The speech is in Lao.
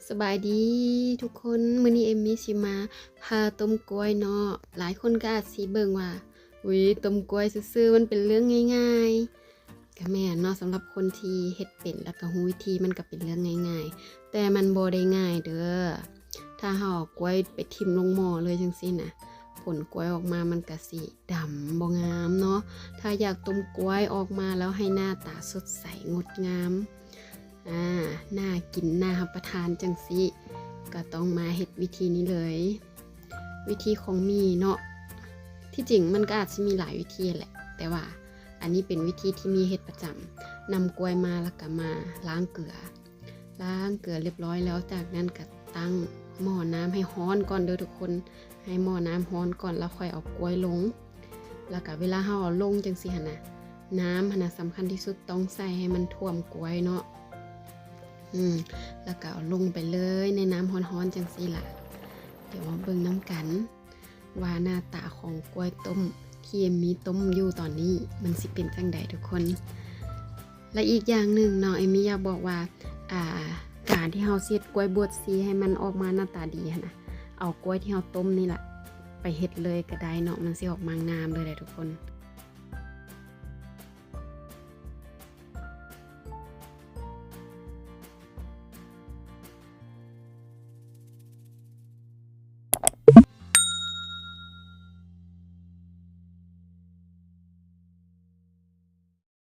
ສະບາຍດີທຸກຄົນ, ມື້ນີ້ເອມມີຊິມາພາຕົ້ມກ້ວຍເນາະ. ຫຼາຍຄົນກໍອາດຊິເບິ່ງວ່າ ອຸ້ຍ ຕົ້ມກ້ວຍຊື່ໆ ມັນເປັນເລື່ອງງ່າຍໆ. ກໍແມ່ນເນາະ, ສຳລັບຄົນທີ່ເຮັດເປັນ ແລ້ວກໍຮູ້ວິທີ ມັນກໍເປັນເລື່ອງງ່າຍໆ, ແຕ່ມັນບໍ່ໄດ້ງ່າຍເດີ້. ຖ້າເຮົາເອົາກ້ວຍໄປຖິ້ມລົງໝໍ້ເລີຍຈັ່ງຊີ້ນະ, ຜົນກ້ວຍອອກມາມັນກະຊິດຳບໍ່ງາມເນາະ. ຖ້າຢາກຕົ້ມກ້ວຍອອກມາແລ້ວໃຫ້ໜ້າຕາສົດໃສງົດງາມ ອາ ໜ້າກິນໜ້າຮັບປະທານຈັ່ງຊີ້ ກໍຕ້ອງມາເຮັດວິທີນີ້ເລີຍ. ວິທີຂອງໝີ່ເນາະ, ທີ່ຈິງມັນກໍອາດຊິມີຫຼາຍວິທີແຫຼະ, ແຕ່ວ່າອັນນີ້ເປັນວິທີທີ່ໝີ່ເຮັດປະຈຳ. ນຳກ້ວຍມາ ແລ້ວກໍມາລ້າງເກືອ, ລ້າງເກືອລຽບຮ້ອຍແລ້ວ ຈາກນັ້ນກໍຕັ້ງໝໍ້ນ້ຳໃຫ້ຮ້ອນກ່ອນເດີ້ທຸກຄົນ. ໃຫ້ໝໍ້ນ້ຳຮ້ອນກ່ອນ ແລ້ວຄ່ອຍເອົາກ້ວຍລົງ. ແລ້ວກໍເວລາເຮົາເອົາລົງຈັ່ງຊີ້ຫັ້ນນະ, ນ້ຳຫັ້ນນະສຳຄັນທີ່ສຸດ, ຕ້ອງໃສ່ໃຫ້ມັນຖ້ວມກ້ວຍເນາະ. ອືມ ແລ້ວກໍເອົາລົງໄປເລີຍໃນນ້ຳຮ້ອນໆ ຈັ່ງຊີ້ລະ. ດຽວມາເບິ່ງນຳກັນວ່າໜ້າຕາຂອງກ້ວຍຕົ້ມທີ່ເອມມີຕົ້ມຢູ່ຕອນນີ້ ມັນຊິເປັນຈັ່ງໃດທຸກຄົນ. ແລະ ອີກຢ່າງໜຶ່ງເນາະ, ເອມມີຢາກບອກວ່າ ອາ ການທີ່ເຮົາຊິເຮັດກ້ວຍບວດຊີໃຫ້ມັນອອກມາໜ້າຕາດີຫັ້ນນະ, ເອົາກ້ວຍທີ່ເຮົາຕົ້ມນີ້ລະໄປເຮັດເລີຍກໍໄດ້ເນາະ, ມັນຊິອອກມາງາມເລີຍແຫຼະທຸກຄົນ.